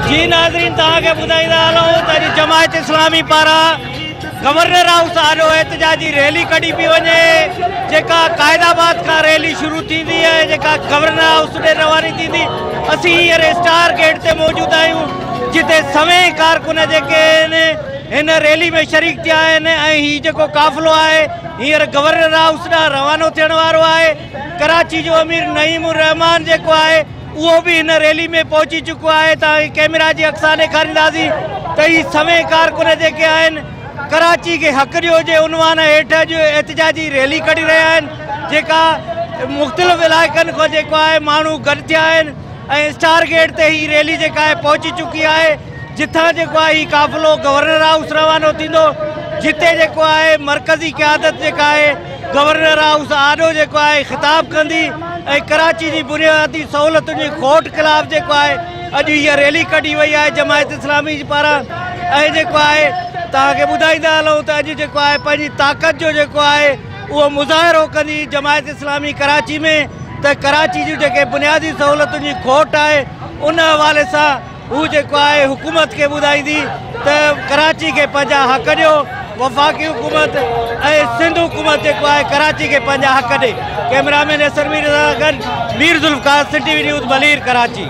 جي ناظرين توهان کي ٻڌائيندا هلون ته اڄ جماعت اسلامي پاران گورنر هائوس آڏو احتجاجي ريلي ڪڍي پئي وڃي جيڪا قائد آباد کان ريلي شروع ٿيندي ۽ جيڪا گورنر هائوس ڏي رواني ٿيندي. اسين هينئر اسٽار گيٽ تي موجود آهيون جتي سوين ڪارڪن جيڪي آهن هن ريلي ۾ شريڪ ٿيا آهن ۽ هي جيڪو قافلو آهي هينئر گورنر هائوس ڏانهن روانو ٿيڻ وارو آهي. ڪراچي جو امير نعيم الرحمان جيڪو آهي اهو به هن ريلي ۾ پهچي چڪو آهي. توهان کي ڪئميرا جي عڪسان ڏيکارينداسين ته هي سوين ڪارڪن جيڪي آهن ڪراچي کي حق ڏيو جي عنوان هيٺ اڄ احتجاجي ريلي ڪڍي رهيا آهن جيڪا مختلف علائقن کان جيڪو آهي ماڻهو گڏ ٿيا آهن ۽ اسٽار گيٽ تي هي ريلي جيڪا آهي پهچي چڪي آهي جتان جيڪو آهي هي قافلو گورنر هائوس روانو ٿيندو جتي جيڪو آهي مرڪزي قيادت جيڪا آهي گورنر هائوس آڏو جيڪو آهي خطاب ڪندي ۽ ڪراچي جي بنيادي سهولتن جي کوٽ خلاف جيڪو آهي اڄ هيء ريلي ڪڍي وئي آهي جماعت اسلامي جي پاران ۽ جيڪو آهي توهان کي ٻڌائيندا هلون ته اڄ جيڪو آهي پنهنجي طاقت جو جيڪو آهي اهو مظاهرو ڪندي جماعت اسلامي ڪراچي ۾ ته ڪراچي جون جيڪي بنيادي سهولتن جي کوٽ آهي ان حوالي سان هو جيڪو آهي حڪومت کي ٻڌائيندي ته ڪراچي کي پنهنجا حق ڏيو، وفاقي حڪومت ۽ سنڌ حڪومت جيڪو آهي ڪراچي کي پنهنجا حق ڏي. ڪئميرا مين احسن مير سان گڏ Mir Zulfiqar, city V news, Malir, Karachi.